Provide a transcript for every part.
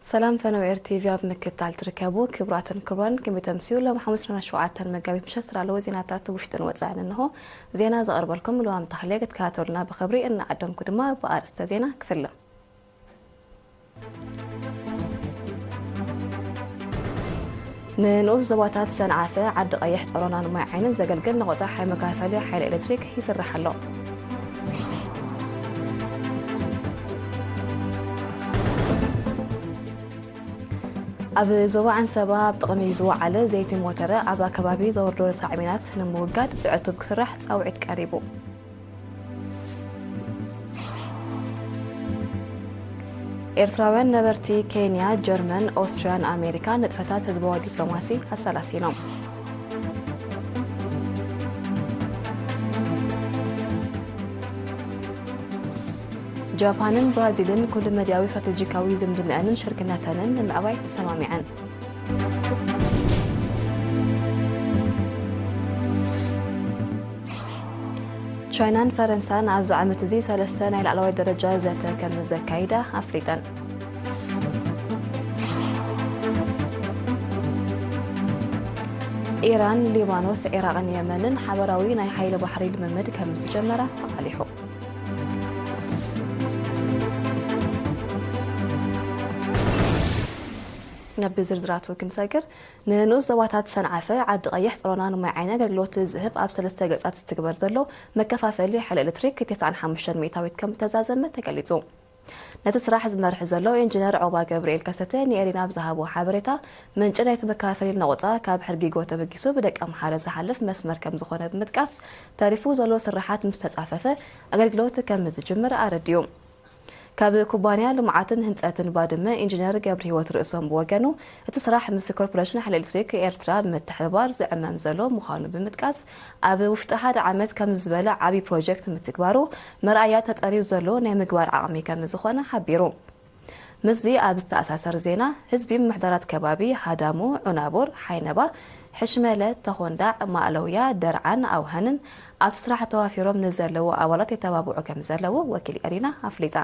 ሰላም ፈነው ኤር ቲቪ ኣብ ምክትታል ትርከቡ ክቡራትን ክቡራን፣ ከመይ ተምስዩ? ሎም ሓሙስ ሸውዓተ መጋቢት ምሸት ስራ ኣለዎ ዜናታት ውሽጥን ወጻእን እንሆ። ዜና ዘቕርበልኩም ልዋም ተኽለ። ክትከታተሉና ብኽብሪ እናዓደምኩ ድማ ብኣርእስተ ዜና ክፍልም። ንንኡስ ዞባታት ሰንዓፈ፣ ዓዲ ቀይሕ፣ ጸሮናን ማይ ዓይንን ዘገልግል ነቑጣ ሓይ መካፈሊ ሓይሊ ኤሌክትሪክ ይስራሕ ኣሎ። ኣብ ዞባ ዓንሰባ ኣብ ጥቕሚ ዝወዓለ ዘይቲ ሞተረ ኣብ ኣከባቢ ዘወርዶ ሳዕቤናት ንምውጋድ ብዕቱብ ክስራሕ ጻውዒት ቀሪቡ። ኤርትራውያን ነበርቲ ኬንያ፣ ጀርመን፣ ኦስትርያን ኣሜሪካ ንጥፈታት ህዝባዊ ዲፕሎማሲ ኣሰላሲሎም። ጃፓንን ብራዚልን ኩሉ መዳያዊ ስትራተጂካዊ ዝምድናኣንን ሽርክነተንን ንምዕባይ ተሰማሚዐን። ቻይናን ፈረንሳን ኣብዚ ዓመት እዚ ሰለስተ ናይ ላዕለዋይ ደረጃ ዘተ ከም ዘካይዳ ኣፍሊጠን። ኢራን፣ ሊባኖስ፣ ዒራቕን የመንን ሓበራዊ ናይ ሓይሊ ባሕሪ ልምምድ ከም ዝጀመራ ተቓሊሑ። ናብ ዝርዝራቱ ክንሰግር፣ ንንኡስ ዞባታት ሰንዓፈ፣ ዓዲ ቀይሕ፣ ጸሮናን ማይ ዓይኒ ኣገልግሎት ዝህብ ኣብ ሰለስተ ገጻት ዝትግበር ዘሎ መከፋፈሊ ሓይሊ ኤሌክትሪክ ተስዓን ሓሙሽተን ሚእታዊት ከም ዝተዛዘመ ተገሊጹ። ነቲ ስራሕ ዝመርሕ ዘሎ ኢንጂነር ዑቕባ ገብርኤል ከሰተ ንኤሪና ኣብ ዝሃቦ ሓበሬታ፣ ምንጪ ናይቲ መከፋፈሊ ነቑጣ ካብ ሕርጊጎ ተበጊሱ ብደቀምሓረ ዝሓልፍ መስመር ከም ዝኾነ ብምጥቃስ፣ ተሪፉ ዘሎ ስራሓት ምስ ተጻፈፈ ኣገልግሎት ከም ዝጅምር ኣረዲኡ። ካብ ኩባንያ ልምዓትን ህንጸትን ባድመ ኢንጂነር ገብረሂወት ርእሶም ብወገኑ፣ እቲ ስራሕ ምስ ኮርፖሬሽን ሓይሊ ኤሌክትሪክ ኤርትራ ብምትሕብባር ዝዕመም ዘሎ ምዃኑ ብምጥቃስ፣ ኣብ ውሽጢ ሓደ ዓመት ከም ዝበለ ዓቢ ፕሮጀክት ምትግባሩ መርኣያ ተጸርዩ ዘሎ ናይ ምግባር ዓቕሚ ከም ዝኾነ ሓቢሩ። ምስዚ ኣብ ዝተኣሳሰር ዜና፣ ህዝቢ ምምሕዳራት ከባቢ ሃዳሙ፣ ዑናቡር፣ ሓይነባ፣ ሕሽመለ፣ ተኾንዳዕ፣ ማእለውያ፣ ደርዓን ኣውሃንን ኣብ ስራሕ ተዋፊሮም ንዘለዉ ኣባላት የተባብዑ ከም ዘለዉ ወኪል ኤሪና ኣፍሊጣ።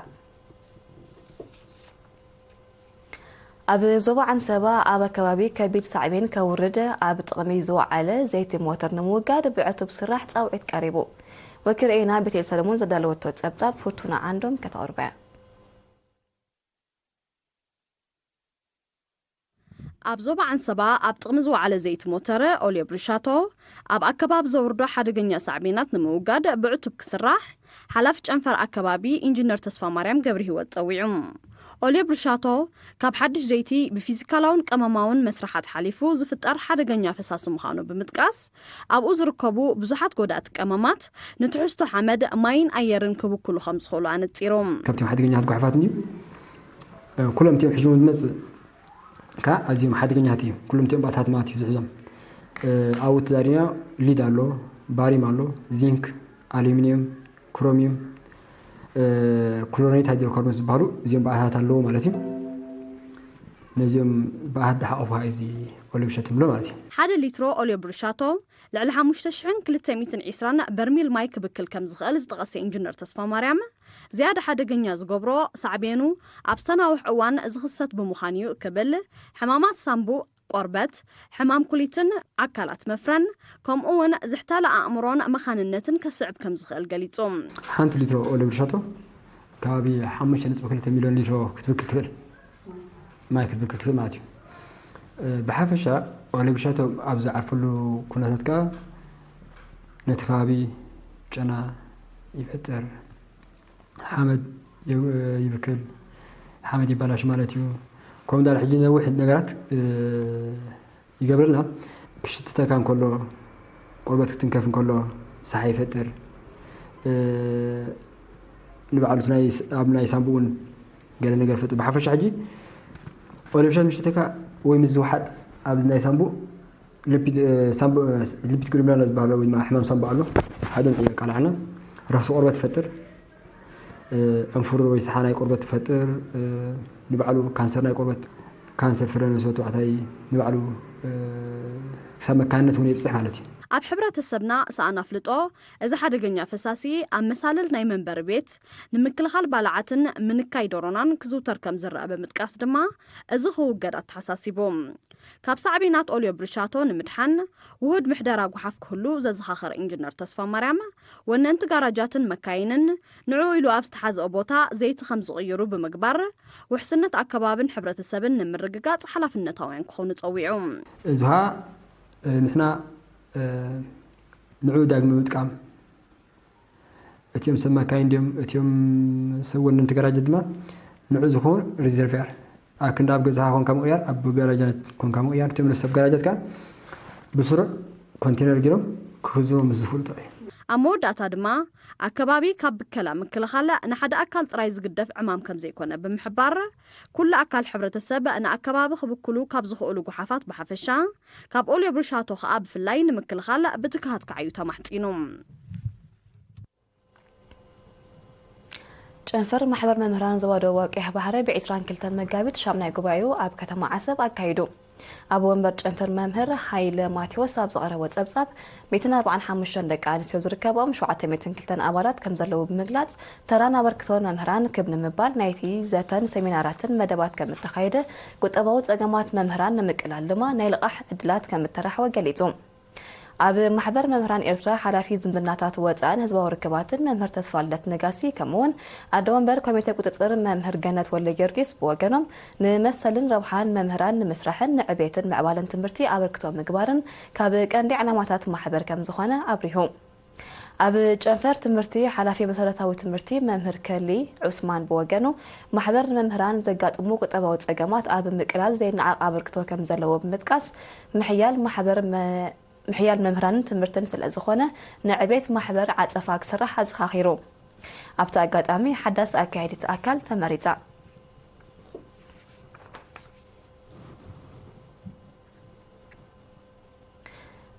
ኣብ ዞባ ዓንሰባ ኣብ ኣከባቢ ከቢድ ሳዕቤን ከውርድ ኣብ ጥቕሚ ዝወዓለ ዘይቲ ሞተር ንምውጋድ ብዕቱብ ስራሕ ጻውዒት ቀሪቡ። ወኪል ኤሪና ቤቴል ሰለሞን ዘዳለወቶ ጸብጻብ ፍርቱና ዓንዶም ከተቕርበያ። ኣብ ዞባ ዓንሰባ ኣብ ጥቕሚ ዝወዓለ ዘይቲ ሞተረ ኦልዮ ብርሻቶ ኣብ ኣከባቢ ዘውርዶ ሓደገኛ ሳዕቤናት ንምውጋድ ብዕቱብ ክስራሕ ሓላፊ ጨንፈር ኣከባቢ ኢንጂነር ተስፋ ማርያም ገብረ ህይወት ጸዊዑ። ኦልዮ ብርሻቶ ካብ ሓድሽ ዘይቲ ብፊዚካላውን ቀመማውን መስርሓት ሓሊፉ ዝፍጠር ሓደገኛ ፈሳሲ ምዃኑ ብምጥቃስ፣ ኣብኡ ዝርከቡ ብዙሓት ጎዳእቲ ቀመማት ንትሕዝቶ ሓመድ፣ ማይን ኣየርን ክብክሉ ከም ዝኽእሉ ኣነጺሩ። ካብቶም ሓደገኛታት ጓሕፋት እንድዩ። ኩሎም እቲኦም ሕጂ እውን ዝመጽእ ከኣ ኣዝዮም ሓደገኛታት እዮም። ኩሎም እቲኦም ባእታት ማለት እዩ ዝሕዞም። ኣብኡ ተዛሪና ሊድ ኣሎ፣ ባሪም ኣሎ፣ ዚንክ፣ ኣሉሚንየም፣ ክሮሚየም፣ ክሎሬት ሃይድሮካርቦን ዝበሃሉ እዚኦም ባእታት ኣለዎ ማለት እዩ። ነዚኦም ባእታት ዝሓቆፉ እዩ እዚ ኦልዮ ብርሻቶ ንብሎ ማለት እዩ። ሓደ ሊትሮ ኦልዮ ብርሻቶ ልዕሊ ሓሙሽተ ሽሕን ክልተ ሚእትን ዕስራን በርሚል ማይ ክብክል ከም ዝኽእል ዝጠቐሰ ኢንጂነር ተስፋ ማርያም፣ ዝያዳ ሓደገኛ ዝገብሮ ሳዕቤኑ ኣብ ዝተናውሕ እዋን ዝኽሰት ብምዃኑ እዩ ክብል፣ ሕማማት ሳምቡእ፣ ቆርበት፣ ሕማም ኩሊትን ኣካላት መፍረን፣ ከምኡ እውን ዝሕታለ ኣእምሮን መኻንነትን ከስዕብ ከም ዝኽእል ገሊጹ። ሓንቲ ሊትሮ ኦልዮ ብርሻቶ ከባቢ ሓሙሽተ ነጥቢ ክልተ ሚልዮን ሊትሮ ክትብክል ትኽእል፣ ማይ ክትብክል ትኽእል ማለት እዩ። ብሓፈሻ ኦልዮ ብርሻቶ ኣብ ዝዓርፈሉ ኩነታት ከኣ ነቲ ከባቢ ጨና ይፈጥር፣ ሓመድ ይብክል፣ ሓመድ ይባላሽ ማለት እዩ። ከምኡ እንዳለ ሕጂ ነዊሕ ነገራት ይገብረልና። ክሽትተካ እንከሎ፣ ቆርበት ክትንከፍ እንከሎ፣ ሰሓይ ይፈጥር። ንባዕሉ እቲ ናይ ስ-፣ ኣብ ናይ ሳምቡእ እውን ገለ ነገር ፈጥር። ብሓፈሻ ሕጂ ኦልዮ ብርሻቶ ምሽተካ ወይ ምስ ዝወሓጥ ኣብዚ ናይ ሳምቡእ ሊፒድ፣ ሳምቡእ፣ ሊፒድ ግሉሜሩላ ዝበሃሎ ወይ ድማ ሕማም ሳምቡእ ኣሎ። ሓደ ንዕዮ ኣቃላዕና። ረኽሲ ቆርበት ይፈጥር። ዕንፉር ወይ ሰሓ ናይ ቆርበት ትፈጥር። ንባዕሉ ካንሰር ናይ ቆርበት፣ ካንሰር ፍረ ነብሰ ተባዕታይ ንባዕሉ ክሳብ መካንነት እውን የብፅሕ ማለት እዩ። ኣብ ሕብረተሰብና ሰኣን ኣፍልጦ፣ እዚ ሓደገኛ ፈሳሲ ኣብ መሳልል ናይ መንበሪ ቤት፣ ንምክልኻል ባልዓትን ምንካይ ዶሮናን ክዝውተር ከም ዝረኣ ብምጥቃስ ድማ፣ እዚ ክውገድ ኣተሓሳሲቡ። ካብ ሳዕቤናት ኦልዮ ብርሻቶ ንምድሓን ውሁድ ምሕደራ ጓሓፍ ክህሉ ዘዘኻኸረ ኢንጂነር ተስፋ ማርያም፣ ወነንቲ ጋራጃትን መካይንን ንዕኡ ኢሉ ኣብ ዝተሓዝኦ ቦታ ዘይቲ ከም ዝቕይሩ ብምግባር፣ ውሕስነት ኣከባብን ሕብረተሰብን ንምርግጋጽ ሓላፍነታውያን ክኾኑ ጸዊዑ። እዚኻ ንሕና ንዑ ዳግሚ ምጥቃም፣ እቲኦም ሰብ መካይን ድዮም፣ እቲኦም ሰብ ወነንቲ ጋራጃት ድማ ንዑ ዝኾን ሪዘርቭያር ኣክንዲ ኣብ ገዛኻ ኮንካ ምቕያር፣ ኣብ ጋራጃት ኮንካ ምቕያር፣ እቲኦም ሰብ ጋራጃት ከዓ ብስሩዕ ኮንቴነር ገይሮም ክህዝቦ ምስ ዝኽእሉ ጥራይ። ኣብ መወዳእታ ድማ፣ ኣከባቢ ካብ ብከላ ምክልኻል ንሓደ ኣካል ጥራይ ዝግደፍ ዕማም ከም ዘይኮነ ብምሕባር፣ ኩሉ ኣካል ሕብረተሰብ ንኣከባቢ ክብክሉ ካብ ዝኽእሉ ጓሓፋት ብሓፈሻ፣ ካብ ኦልዮ ብርሻቶ ከኣ ብፍላይ ንምክልኻል ብትግሃት ክዓዩ ተማሕጺኑ። ጨንፈር ማሕበር መምህራን ዞባ ደቡብ ቀይሕ ባሕሪ ብ22 መጋቢት ሻምናይ ጉባኤኡ ኣብ ከተማ ዓሰብ ኣካይዱ። ኣብ ወንበር ጨንፈር መምህር ሃይለ ማቴዎስ ኣብ ዝቐረቦ ጸብጻብ፣ ሚእትን ኣርባዓን ሓሙሽተን ደቂ ኣንስትዮ ዝርከብኦም ሸውዓተ ሚእትን ክልተን ኣባላት ከም ዘለዉ ብምግላጽ፣ ተራን ኣበርክቶን መምህራን ክብ ንምባል ናይቲ ዘተን ሰሚናራትን መደባት ከም እተኻየደ፣ ቁጠባዊ ጸገማት መምህራን ንምቅላል ድማ ናይ ልቓሕ ዕድላት ከም እተራሕወ ገሊጹ። ኣብ ማሕበር መምህራን ኤርትራ ሓላፊ ዝምድናታት ወጻእን ህዝባዊ ርክባትን መምህር ተስፋልደት ነጋሲ፣ ከምኡውን ኣደ ወንበር ኮሚቴ ቁጽጽር መምህር ገነት ወልደጊዮርጊስ ብወገኖም፣ ንመሰልን ረብሓን መምህራን ንምስራሕን ንዕቤትን ምዕባለን ትምህርቲ ኣበርክቶ ምግባርን ካብ ቀንዲ ዕላማታት ማሕበር ከም ዝኾነ ኣብሪሁ። ኣብ ጨንፈር ትምህርቲ ሓላፊ መሰረታዊ ትምህርቲ መምህር ከሊ ዑስማን ብወገኑ፣ ማሕበር ንመምህራን ዘጋጥሙ ቁጠባዊ ጸገማት ኣብ ምቅላል ዘይነዓቕ ኣበርክቶ ከም ዘለዎ ብምጥቃስ፣ ምሕያል ማሕበር መ- ምሕያል መምህራንን ትምህርትን ስለ ዝኾነ፣ ንዕቤት ማሕበር ዓጸፋ ክስራሕ ኣዘኻኺሩ። ኣብቲ ኣጋጣሚ ሓዳስ ኣካያዲት ኣካል ተመሪጻ።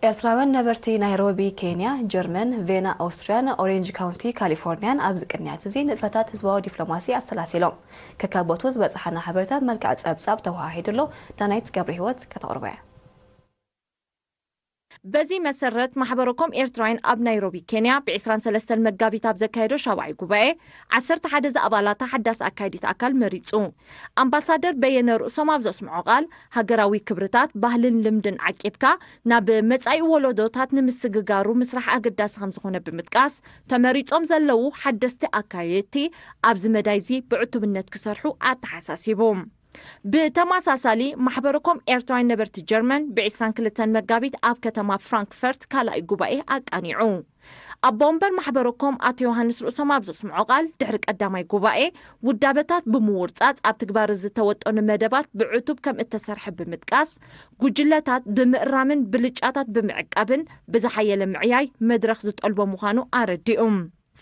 ኤርትራውያን ነበርቲ ናይሮቢ ኬንያ፣ ጀርመን፣ ቬና ኦስትሪያን ኦሬንጅ ካውንቲ ካሊፎርኒያን ኣብዚ ቅንያት እዚ ንጥፈታት ህዝባዊ ዲፕሎማሲ ኣሰላሲሎም። ከካብ ቦቱ ዝበጽሓና ሓበሬታ መልክዕ ጸብጻብ ተወሃሂዱ ኣሎ። ዳናይት ገብረ ህይወት ከተቕርቦ እያ። በዚ መሰረት ማሕበረኮም ኤርትራውያን ኣብ ናይሮቢ ኬንያ ብ23 መጋቢት ኣብ ዘካየዶ ሻብዓይ ጉባኤ ዓሰርተ ሓደ ዝኣባላታ ሓዳስ ኣካይዲት ኣካል መሪጹ። ኣምባሳደር በየነ ርእሶም ኣብ ዘስምዖ ቃል፣ ሃገራዊ ክብርታት፣ ባህልን ልምድን ዓቂብካ ናብ መጻኢ ወለዶታት ንምስግጋሩ ምስራሕ ኣገዳሲ ከም ዝኾነ ብምጥቃስ፣ ተመሪጾም ዘለዉ ሓደስቲ ኣካየድቲ ኣብዚ መዳይ እዚ ብዕቱብነት ክሰርሑ ኣተሓሳሲቡ። ብተመሳሳሊ፣ ማሕበረኮም ኤርትራውያን ነበርቲ ጀርመን ብ22 መጋቢት ኣብ ከተማ ፍራንክፈርት ካልኣይ ጉባኤ ኣቃኒዑ። ኣቦ ወንበር ማሕበረኮም ኣቶ ዮሃንስ ርእሶም ኣብ ዘስምዖ ቃል፣ ድሕሪ ቀዳማይ ጉባኤ ውዳበታት ብምውርጻጽ ኣብ ትግባር ዝተወጠኑ መደባት ብዕቱብ ከም እተሰርሐ ብምጥቃስ፣ ጉጅለታት ብምእራምን ብልጫታት ብምዕቃብን ብዝሓየለ ምዕያይ መድረኽ ዝጠልቦ ምዃኑ ኣረዲኡ።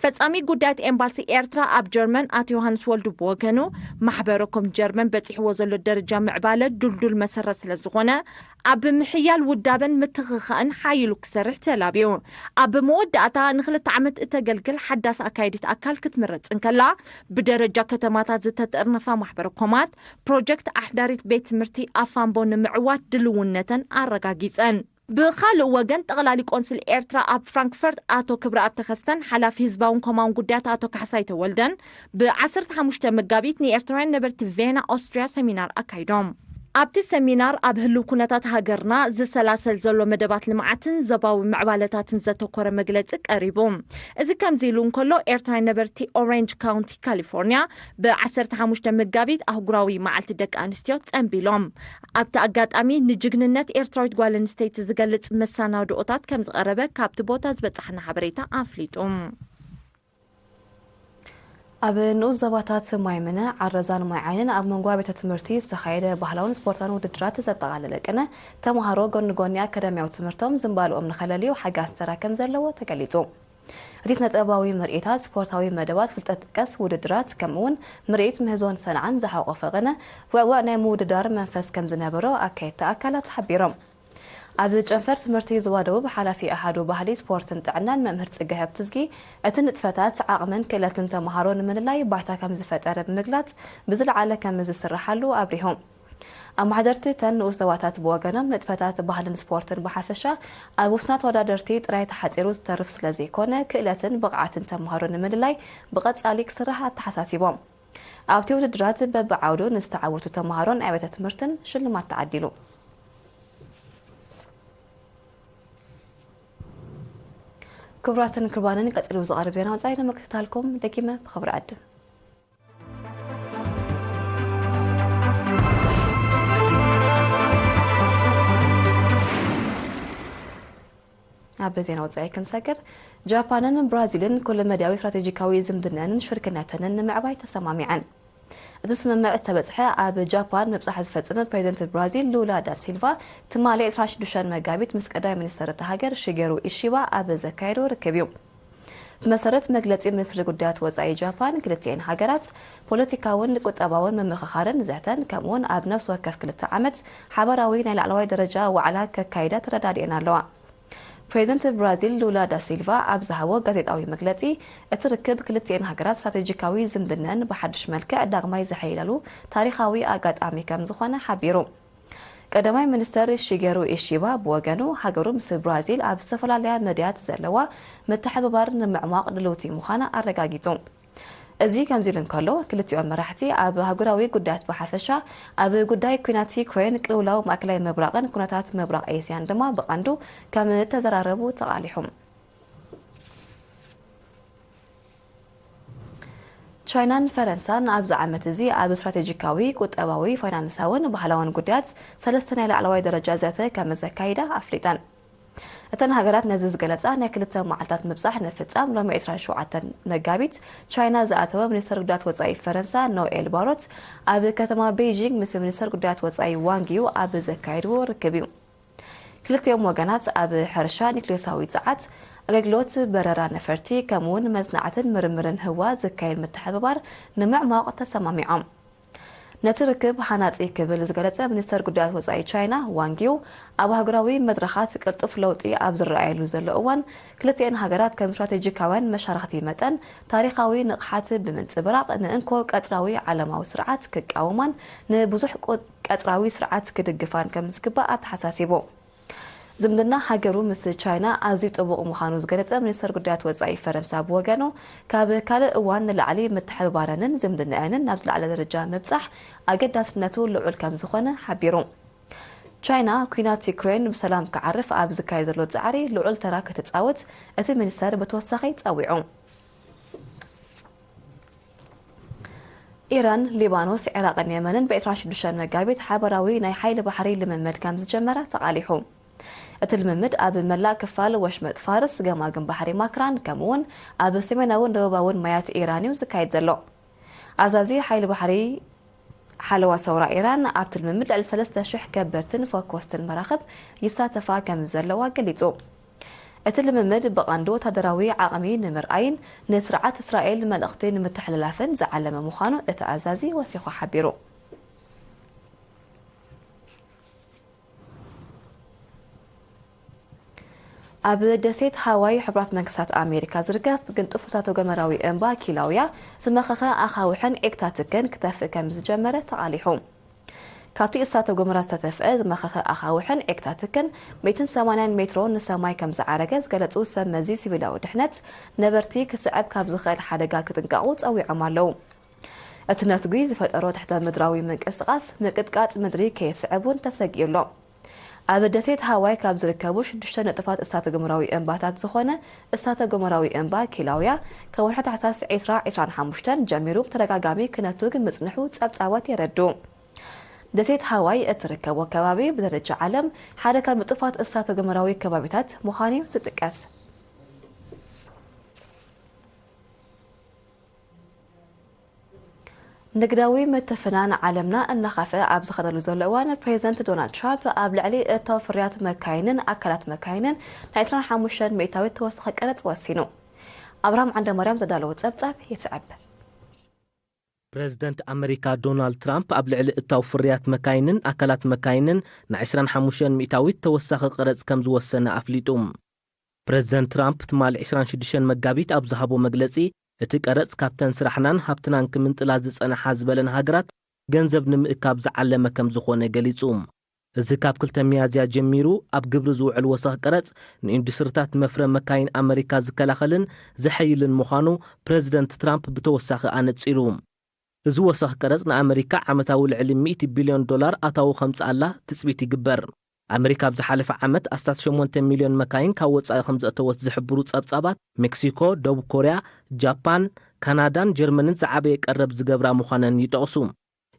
ፈጻሚ ጉዳያት ኤምባሲ ኤርትራ ኣብ ጀርመን ኣቶ ዮሃንስ ወልዱ ብወገኑ፣ ማሕበረኮም ጀርመን በጺሕዎ ዘሎ ደረጃ ምዕባለ ድልዱል መሰረት ስለ ዝኾነ፣ ኣብ ምሕያል ውዳበን ምትኽኻእን ሓይሉ ክሰርሕ ተላብዩ። ኣብ መወዳእታ ንክልተ ዓመት እተገልግል ሓዳስ ኣካይዲት ኣካል ክትምረጽ እንከላ፣ ብደረጃ ከተማታት ዝተጠርነፋ ማሕበረኮማት፣ ፕሮጀክት ኣሕዳሪት ቤት ትምህርቲ ኣፋምቦ ንምዕዋት ድልውነተን ኣረጋጊጸን። ብኻልእ ወገን፣ ጠቕላሊ ቆንስል ኤርትራ ኣብ ፍራንክፈርት ኣቶ ክብረኣብ ተኸስተን ሓላፊ ህዝባውን ኮማውን ጉዳያት ኣቶ ካሕሳይ ተወልደን ብ15 መጋቢት ንኤርትራውያን ነበርቲ ቬና ኦስትሪያ ሰሚናር ኣካይዶም። ኣብቲ ሰሚናር ኣብ ህልው ኩነታት ሃገርና ዝሰላሰል ዘሎ መደባት ልምዓትን ዞባዊ ምዕባለታትን ዘተኮረ መግለጺ ቀሪቡ። እዚ ከምዚ ኢሉ እንከሎ፣ ኤርትራውያን ነበርቲ ኦሬንጅ ካውንቲ ካሊፎርኒያ ብ15 መጋቢት ኣህጉራዊ መዓልቲ ደቂ ኣንስትዮ ጸንቢሎም። ኣብቲ ኣጋጣሚ ንጅግንነት ኤርትራዊት ጓል ኣንስተይቲ ዝገልጽ መሰናድኦታት ከም ዝቐረበ ካብቲ ቦታ ዝበጻሕና ሓበሬታ ኣፍሊጡ። ኣብ ንኡስ ዞባታት ማይ ምነ፣ ዓረዛን ማይ ዓይንን ኣብ መንጎ ኣብያተ ትምህርቲ ዝተኻየደ ባህላውን ስፖርታውን ውድድራት ዘጠቓለለ ቅነ፣ ተምሃሮ ጎኒ ጎኒ ኣካዳሚያዊ ትምህርቶም ዝንባልኦም ንኸለልዩ ሓጋዝ ተራ ከም ዘለዎ ተገሊጹ። እቲ ስነ-ጥበባዊ ምርኢታት፣ ስፖርታዊ መደባት፣ ፍልጠት ቀስ ውድድራት፣ ከምኡውን ምርኢት ምህዞን ሰንዓን ዝሓቖፈ ቅነ፣ ውዕወዕ ናይ ምውድዳር መንፈስ ከም ዝነበሮ ኣካየድቲ ኣካላት ሓቢሮም። ኣብ ጨንፈር ትምህርቲ ዞባ ደቡብ ሓላፊ ኣሃዱ ባህሊ፣ ስፖርትን ጥዕናን መምህር ጽገ ሃብትዝጊ፣ እቲ ንጥፈታት ዓቕምን ክእለትን ተምሃሮ ንምልላይ ባይታ ከም ዝፈጠረ ብምግላጽ፣ ብዝለዓለ ከም ዝስርሓሉ ኣብሪሆም። ኣመሓደርቲ እተን ንኡስ ዞባታት ብወገኖም፣ ንጥፈታት ባህልን ስፖርትን ብሓፈሻ ኣብ ውሱናት ተወዳደርቲ ጥራይ ተሓጺሩ ዝተርፍ ስለ ዘይኮነ፣ ክእለትን ብቕዓትን ተምሃሮ ንምልላይ ብቐጻሊ ክስራሕ ኣተሓሳሲቦም። ኣብቲ ውድድራት በብዓውዱ ንዝተዓወቱ ተምሃሮን ኣብያተ ትምህርትን ሽልማት ተዓዲሉ። ክቡራትን ክቡራንን፣ ቀጺሉ ዝቐርብ ዜና ወጻኢ ንምክትታልኩም ደጊመ ብኽብሪ ዕድም። ኣብ ዜና ወጻኢ ክንሰግር፣ ጃፓንን ብራዚልን ኩለመዳያዊ ስትራቴጂካዊ ዝምድናንን ሽርክነተንን ንምዕባይ ተሰማሚዐን። እቲ ስምምዕ ዝተበጽሐ ኣብ ጃፓን ምብጻሕ ዝፈጸመ ፕሬዚደንት ብራዚል ሉላ ዳ ሲልቫ ትማሊ ዕስራን ሽዱሽተን መጋቢት ምስ ቀዳማይ ሚኒስተር እታ ሃገር ሽገሩ ኢሺባ ኣብ ዘካየዶ ርክብ እዩ። ብመሰረት መግለጺ ሚኒስትሪ ጉዳያት ወጻኢ ጃፓን፣ ክልቲኤን ሃገራት ፖለቲካውን ቁጠባውን ምምኽኻርን ዘተን፣ ከምኡውን ኣብ ነፍሲ ወከፍ ክልተ ዓመት ሓባራዊ ናይ ላዕለዋይ ደረጃ ዋዕላ ከካይዳ ተረዳዲኤን ኣለዋ። ፕሬዚደንት ብራዚል ሉላ ዳ ሲልቫ ኣብ ዝሃቦ ጋዜጣዊ መግለጺ፣ እቲ ርክብ ክልቲኤን ሃገራት ስትራቴጂካዊ ዝምድነን ብሓድሽ መልክዕ ዳግማይ ዘሐይለሉ ታሪኻዊ ኣጋጣሚ ከም ዝኾነ ሓቢሩ። ቀዳማይ ሚኒስተር ሺገሩ ኢሺባ ብወገኑ፣ ሃገሩ ምስ ብራዚል ኣብ ዝተፈላለያ መዳያት ዘለዋ ምትሕብባር ንምዕሟቕ ድልውቲ ምዃና ኣረጋጊጹ። እዚ ከምዚ ኢሉ እንከሎ፣ ክልቲኦም መራሕቲ ኣብ ኣህጉራዊ ጉዳያት ብሓፈሻ፣ ኣብ ጉዳይ ኲናት ዩክሬን፣ ቅልውላው ማእከላይ ምብራቕን ኩነታት ምብራቕ ኤስያን ድማ ብቐንዱ ከም እተዘራረቡ ተቓሊሑ። ቻይናን ፈረንሳን ኣብዚ ዓመት እዚ ኣብ ስትራቴጂካዊ፣ ቁጠባዊ፣ ፋይናንሳውን ባህላውን ጉዳያት ሰለስተ ናይ ላዕለዋይ ደረጃ ዘተ ከም ዘካይዳ ኣፍሊጠን። እተን ሃገራት ነዚ ዝገለጻ ናይ ክልተ መዓልታት ምብጻሕ ንምፍጻም ሎሚ ዕስራን ሸውዓተን መጋቢት ቻይና ዝኣተወ ሚኒስተር ጉዳያት ወጻኢ ፈረንሳ ኖኤል ባሮት ኣብ ከተማ ቤይጂንግ ምስ ሚኒስተር ጉዳያት ወጻኢ ዋንግ ዩ ኣብ ዘካየድዎ ርክብ እዩ። ክልቲኦም ወገናት ኣብ ሕርሻ፣ ኒክሌሳዊ ጸዓት፣ ኣገልግሎት በረራ ነፈርቲ፣ ከምኡውን መጽናዕትን ምርምርን ህዋ ዝካየድ ምትሕብባር ንምዕማቕ ተሰማሚዖም። ነቲ ርክብ ሃናጺ ክብል ዝገለጸ ሚኒስተር ጉዳያት ወጻኢ ቻይና ዋንግ ዩ፣ ኣብ ኣህጉራዊ መድረኻት ቅልጡፍ ለውጢ ኣብ ዝረኣየሉ ዘሎ እዋን፣ ክልቲኤን ሃገራት ከም ስትራቴጂካውያን መሻርኽቲ መጠን፣ ታሪኻዊ ንቕሓት ብምንጽብራቕ፣ ንእንኮ ቀጽራዊ ዓለማዊ ስርዓት ክቃወማን ንብዙሕ ቁ-፣ ቀጽራዊ ስርዓት ክድግፋን ከም ዝግባእ ኣተሓሳሲቡ። ዝምድና ሃገሩ ምስ ቻይና ኣዝዩ ጥቡቕ ምዃኑ ዝገለጸ ሚኒስተር ጉዳያት ወጻኢ ፈረንሳ ብወገኑ፣ ካብ ካልእ እዋን ንላዕሊ ምትሕብባረንን ዝምድናኤንን ናብ ዝለዓለ ደረጃ ምብጻሕ ኣገዳስነቱ ልዑል ከም ዝኾነ ሓቢሩ። ቻይና፣ ኲናት ዩክሬን ብሰላም ክዓርፍ ኣብ ዝካየድ ዘሎ ጻዕሪ ልዑል ተራ ክትጻወት እቲ ሚኒስተር ብተወሳኺ ጸዊዑ። ኢራን፣ ሊባኖስ፣ ዒራቕን የመንን ብ ዕስራን ሽዱሽተን መጋቢት ሓባራዊ ናይ ሓይሊ ባሕሪ ልምምድ ከም ዝጀመራ ተቓሊሑ። እቲ ልምምድ ኣብ መላእ ክፋል ወሽመጥ ፋርስ፣ ገማግም ባሕሪ ማክራን፣ ከምኡውን ኣብ ሰሜናውን ደቡባውን ማያት ኢራን እዩ ዝካየድ ዘሎ። ኣዛዚ ሓይሊ ባሕሪ ሓለዋ ሰውራ ኢራን፣ ኣብቲ ልምምድ ልዕሊ ሰለስተ ሽሕ ከበድትን ፈኮስትን መራኽብ ይሳተፋ ከም ዘለዋ ገሊጹ። እቲ ልምምድ ብቐንዱ ወታደራዊ ዓቕሚ ንምርኣይን ንስርዓት እስራኤል መልእኽቲ ንምትሕልላፍን ዝዓለመ ምዃኑ እቲ ኣዛዚ ወሲኹ ሓቢሩ። ኣብ ደሴት ሃዋይ ሕቡራት መንግስታት ኣሜሪካ ዝርከብ ግንጡፍ እሳተ ጎመራዊ እምባ ኪላውያ ዝመኸኸ ኣኻውሕን ዒግታትክን ክተፍእ ከም ዝጀመረ ተቓሊሑ። ካብቲ እሳተ ጎመራ ዝተተፍአ ዝመኸኸ ኣኻውሕን ዒግታትክን ሚእትን ሰማንያን ሜትሮ ንሰማይ ከም ዝዓረገ ዝገለጹ ሰብ መዚ ሲቪላዊ ድሕነት፣ ነበርቲ ክስዕብ ካብ ዝኽእል ሓደጋ ክጥንቀቑ ጸዊዖም ኣለዉ። እቲ ነትጒ ዝፈጠሮ ትሕተ ምድራዊ ምንቅስቓስ ምቅጥቃጥ ምድሪ ከየስዕብ እውን ተሰጊኡ ኣሎ። ኣብ ደሴት ሃዋይ ካብ ዝርከቡ ሽዱሽተ ንጡፋት እሳተ ጎመራዊ እምባታት ዝኾነ እሳተ ጎመራዊ እምባ ኪላውያ፣ ካብ ወርሒ ታሕሳስ ዕስራ ዕስራን ሓሙሽተን ጀሚሩ ብተደጋጋሚ ክነቱግ ምጽንሑ ጸብጻባት የረድኡ። ደሴት ሃዋይ እትርከቦ ከባቢ ብደረጃ ዓለም ሓደ ካብ ንጡፋት እሳተ ጎመራዊ ከባቢታት ምዃኑ እዩ ዝጥቀስ። ንግዳዊ ምትፍናን ዓለምና እናኸፍአ ኣብ ዝኸደሉ ዘሎ እዋን፣ ፕሬዚደንት ዶናልድ ትራምፕ ኣብ ልዕሊ እታው ፍርያት መካይንን ኣካላት መካይንን ናይ ዕስራን ሓሙሽተን ሚእታዊት ተወሳኺ ቀረጽ ወሲኑ። ኣብርሃም ዓንደማርያም ዘዳለዎ ጸብጻብ ይስዕብ። ፕሬዚደንት ኣመሪካ ዶናልድ ትራምፕ ኣብ ልዕሊ እታው ፍርያት መካይንን ኣካላት መካይንን ናይ ዕስራን ሓሙሽተን ሚእታዊት ተወሳኺ ቀረጽ ከም ዝወሰነ ኣፍሊጡ። ፕሬዚደንት ትራምፕ ትማሊ ዕስራን ሽዱሽተን መጋቢት ኣብ ዝሃቦ መግለጺ፣ እቲ ቀረጽ ካብተን ስራሕናን ሃብትናን ክምንጥላ ዝጸንሓ ዝበለን ሃገራት ገንዘብ ንምእካብ ዝዓለመ ከም ዝኾነ ገሊጹ። እዚ ካብ ክልተ ሚያዝያ ጀሚሩ ኣብ ግብሪ ዝውዕል ወሰኽ ቀረጽ ንኢንዱስትሪታት መፍረ መካይን ኣመሪካ ዝከላኸልን ዘሐይልን ምዃኑ ፕረዚደንት ትራምፕ ብተወሳኺ ኣነጺሩ። እዚ ወሰኽ ቀረጽ ንኣመሪካ ዓመታዊ ልዕሊ ሚእቲ ቢልዮን ዶላር ኣታዊ ከምጽኣላ ትጽቢት ይግበር። ኣመሪካ ኣብ ዝሓለፈ ዓመት ኣስታት ሸሞንተ ሚልዮን መካይን ካብ ወጻኢ ከም ዘእተወት ዝሕብሩ ጸብጻባት፣ ሜክሲኮ፣ ደቡብ ኮርያ፣ ጃፓን፣ ካናዳን ጀርመንን ዝዓበየ ቀረብ ዝገብራ ምዃነን ይጠቕሱ።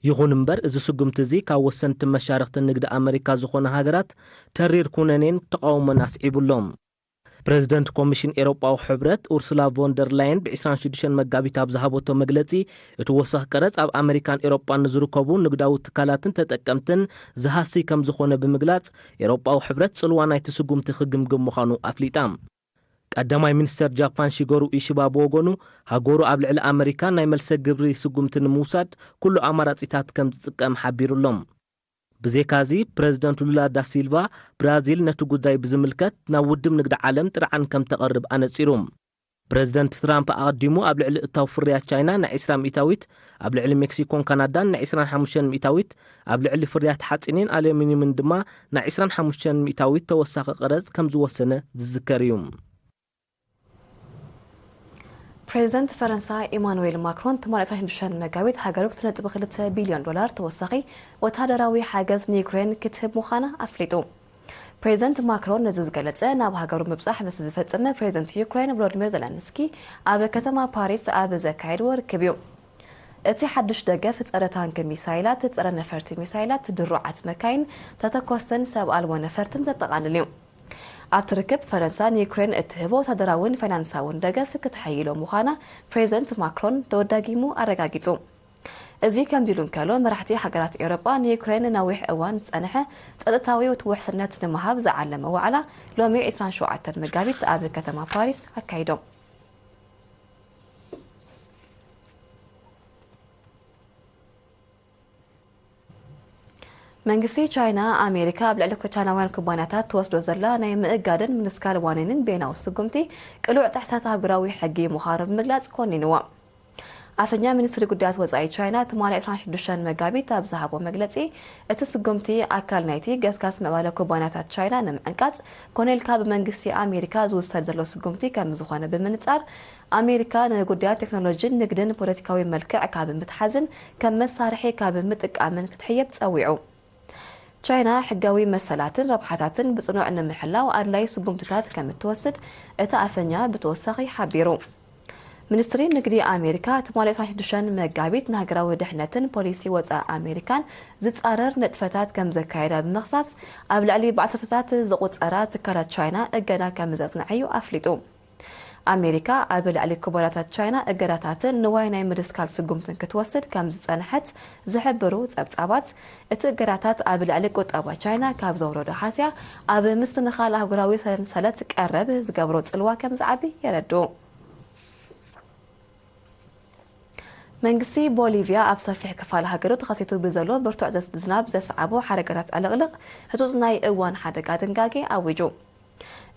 ይኹን እምበር፣ እዚ ስጉምቲ እዚ ካብ ወሰንቲ መሻርኽቲ ንግዲ ኣመሪካ ዝኾና ሃገራት ተሪር ኩነኔን ተቓውሞን ኣስዒቡ ኣሎ። ፕረዚደንት ኮሚሽን ኤውሮጳዊ ሕብረት ኡርሱላ ቮን ደር ላየን ብ ዕስራን ሽዱሽተን መጋቢት ኣብ ዝሃበቶ መግለጺ፣ እቲ ወሰኽ ቀረጽ ኣብ ኣመሪካን ኤውሮጳን ንዝርከቡ ንግዳዊ ትካላትን ተጠቀምትን ዝሃሲ ከም ዝኾነ ብምግላጽ፣ ኤውሮጳዊ ሕብረት ጽልዋ ናይቲ ስጉምቲ ክግምግም ምዃኑ ኣፍሊጣ። ቀዳማይ ሚኒስተር ጃፓን ሺገሩ ኢሺባ ብወገኑ፣ ሃገሩ ኣብ ልዕሊ ኣመሪካ ናይ መልሰ ግብሪ ስጉምቲ ንምውሳድ ኩሉ ኣማራጺታት ከም ዝጥቀም ሓቢሩ ኣሎ። ብዘይካዚ፣ ፕረዚደንት ሉላ ዳ ሲልቫ፣ ብራዚል ነቲ ጉዳይ ብዝምልከት ናብ ውድብ ንግዲ ዓለም ጥርዓን ከም ተቕርብ ኣነጺሩ። ፕረዚደንት ትራምፕ ኣቐዲሙ ኣብ ልዕሊ እታው ፍርያት ቻይና ናይ ዕስራ ሚእታዊት፣ ኣብ ልዕሊ ሜክሲኮን ካናዳን ናይ ዕስራን ሓሙሽተን ሚእታዊት፣ ኣብ ልዕሊ ፍርያት ሓጺንን ኣሉሚንየምን ድማ ናይ ዕስራን ሓሙሽተን ሚእታዊት ተወሳኺ ቀረጽ ከም ዝወሰነ ዝዝከር እዩ። ፕሬዚደንት ፈረንሳ ኢማኑኤል ማክሮን ትማሊ ዕስራን ሽዱሽተን መጋቢት ሃገሩ ክልተ ነጥቢ ክልተ ቢልዮን ዶላር ተወሳኺ ወታደራዊ ሓገዝ ንዩክሬን ክትህብ ምዃና ኣፍሊጡ። ፕሬዚደንት ማክሮን ነዚ ዝገለጸ ናብ ሃገሩ ምብጻሕ ምስ ዝፈጸመ ፕሬዚደንት ዩክሬን ቮሎዲሚር ዘለንስኪ ኣብ ከተማ ፓሪስ ኣብ ዘካየድዎ ርክብ እዩ። እቲ ሓድሽ ደገፍ ጸረ ታንክ ሚሳይላት፣ ጸረ ነፈርቲ ሚሳይላት፣ ድሩዓት መካይን፣ ተተኮስትን ሰብ ኣልቦ ነፈርትን ዘጠቓልል እዩ። ኣብቲ ርክብ ፈረንሳ ንዩክሬን እትህቦ ወታደራውን ፋይናንሳውን ደገፍ ክትሐይሎ ምዃና ፕሬዚደንት ማክሮን ደወዳጊሙ ኣረጋጊጹ። እዚ ከምዚ ኢሉ እንከሎ፣ መራሕቲ ሃገራት ኤውሮጳ ንዩክሬን ነዊሕ እዋን ዝጸንሐ ጸጥታዊ ውሕስነት ንምሃብ ዝዓለመ ዋዕላ ሎሚ ዕስራን ሸውዓተን መጋቢት ኣብ ከተማ ፓሪስ ኣካይዶም። መንግስቲ ቻይና፣ ኣሜሪካ ኣብ ልዕሊ ቻይናውያን ኩባንያታት ትወስዶ ዘላ ናይ ምእጋድን ምንስካል ዋኒንን ቤናዊ ስጉምቲ ቅሉዕ ጥሕሰት ኣህጉራዊ ሕጊ ምዃኑ ብምግላጽ ኮኒንዎ። ኣፈኛ ሚኒስትሪ ጉዳያት ወጻኢ ቻይና ትማሊ ዕስራን ሽዱሽተን መጋቢት ኣብ ዝሃቦ መግለጺ፣ እቲ ስጉምቲ ኣካል ናይቲ ገስጋስ ምዕባለ ኩባንያታት ቻይና ንምዕንቃጽ ኮነ ኢልካ ብመንግስቲ ኣሜሪካ ዝውሰድ ዘሎ ስጉምቲ ከም ዝኾነ ብምንጻር፣ ኣሜሪካ ንጉዳያት ቴክኖሎጂን ንግድን ፖለቲካዊ መልክዕ ካብ ምትሓዝን ከም መሳርሒ ካብ ምጥቃምን ክትሕየብ ጸዊዑ። ቻይና ሕጋዊ መሰላትን ረብሓታትን ብጽኑዕ ንምሕላው ኣድላዪ ስጉምትታት ከም እትወስድ እቲ ኣፈኛ ብተወሳኺ ሓቢሩ። ሚኒስትሪ ንግዲ ኣሜሪካ ትማሊ ዕስራን ሽዱሽተን መጋቢት ንሃገራዊ ድሕነትን ፖሊሲ ወጻኢ ኣሜሪካን ዝጻረር ንጥፈታት ከም ዘካየዳ ብምኽሳስ፣ ኣብ ልዕሊ ብዓሰርተታት ዝቑጸራ ትካላት ቻይና እገዳ ከም ዘጽንዐ እዩ ኣፍሊጡ። ኣሜሪካ ኣብ ልዕሊ ኩባንያታት ቻይና እገዳታትን ንዋይ ናይ ምድስካል ስጉምትን ክትወስድ ከም ዝጸንሐት ዝሕብሩ ጸብጻባት፣ እቲ እገዳታት ኣብ ልዕሊ ቁጠባ ቻይና ካብ ዘውረዶ ሃስያ ኣብ ምስትንኻል ኣህጉራዊ ሰንሰለት ቀረብ ዝገብሮ ጽልዋ ከም ዝዓቢ የረድኡ። መንግስቲ ቦሊቪያ ኣብ ሰፊሕ ክፋል ሃገሩ ተኸሲቱ ብዘሎ ብርቱዕ ዘስ-፣ ዝናብ ዘስዓቦ ሓደጋታት ዕልቕልቕ ህጹጽ ናይ እዋን ሓደጋ ድንጋጌ ኣዊጁ።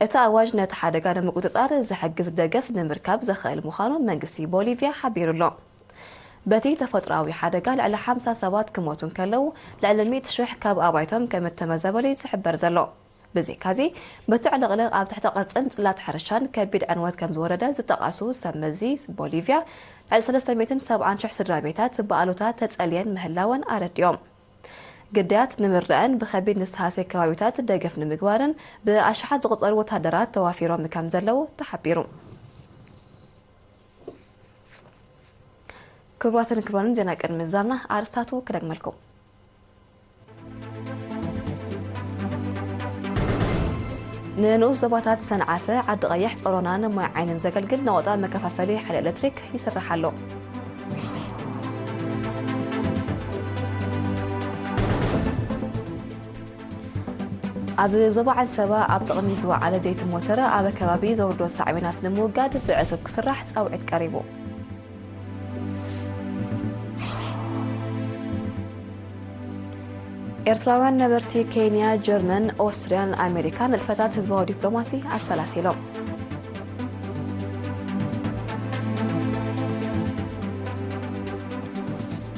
እቲ ኣዋጅ ነቲ ሓደጋ ንምቁጽጻር ዝሕግዝ ደገፍ ንምርካብ ዘኽእል ምዃኑ መንግስቲ ቦሊቪያ ሓቢሩ ኣሎ። በቲ ተፈጥሮኣዊ ሓደጋ ልዕሊ ሓምሳ ሰባት ክሞቱ እንከለዉ፣ ልዕሊ ሚእቲ ሽሕ ካብ ኣባይቶም ከም እተመዘበሉ እዩ ዝሕበር ዘሎ። ብዘይካዚ፣ በቲ ዕልቕልቕ ኣብ ትሕተ ቅርጽን ጽላት ሕርሻን ከቢድ ዕንወት ከም ዝወረደ ዝጠቐሱ ሰብ መዚ ቦሊቪያ፣ ልዕሊ ሰለስተ ሚእትን ሰብዓን ሽሕ ስድራ ቤታት ብኣሉታ ተጸልየን ምህላወን ኣረዲኦም። ግዳያት ንምርዳእን ብኸቢድ ንዝተሃስየ ከባቢታት ደገፍ ንምግባርን ብኣሽሓት ዝቑጸሩ ወታደራት ተዋፊሮም ከም ዘለዉ ተሓቢሩ። ክቡራትን ክቡራንን፣ ዜና ቅድሚ ምዛምና ኣርእስታቱ ክደግመልኩም። ንንኡስ ዞባታት ሰንዓፈ፣ ዓዲ ቀይሕ፣ ጸሮናን ማይ ዓይንን ዘገልግል ነቑጣ መከፋፈሊ ሓይሊ ኤሌክትሪክ ይስራሕ ኣሎ። ኣብ ዞባ ዓንሰባ ኣብ ጥቕሚ ዝወዓለ ዘይቲ ሞተር ኣብ ከባቢ ዘውርዶ ሳዕቤናት ንምውጋድ ብዕቱብ ክስራሕ ጻውዒት ቀሪቡ። ኤርትራውያን ነበርቲ ኬንያ፣ ጀርመን፣ ኦስትርያን ኣሜሪካን ንጥፈታት ህዝባዊ ዲፕሎማሲ ኣሰላሲሎም።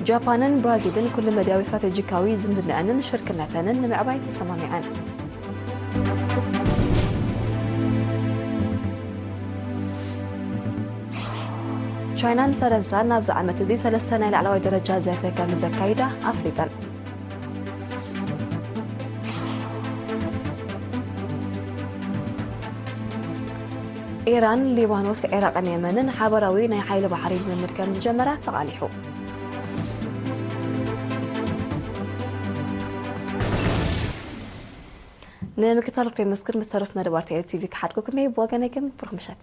ጃፓንን ብራዚልን ኩሉ መዳያዊ ስትራቴጂካዊ ዝምድናኣንን ሽርክነተንን ንምዕባይ ተሰማሚዐን። ቻይናን ፈረንሳን ኣብዚ ዓመት እዚ ሰለስተ ናይ ላዕለዋይ ደረጃ ዘተ ከም ዘካይዳ ኣፍሊጠን። ኢራን፣ ሊባኖስ፣ ዒራቕን የመንን ሓበራዊ ናይ ሓይሊ ባሕሪ ልምምድ ከም ዝጀመራ ተቓሊሑ። ንምክትታልኩም የመስግን። ምስ ተረፍ መደባት ኤል ቲቪ ክሓድኩኩም እየ። ብወገነይ ግን ብሩኽ ምሸት።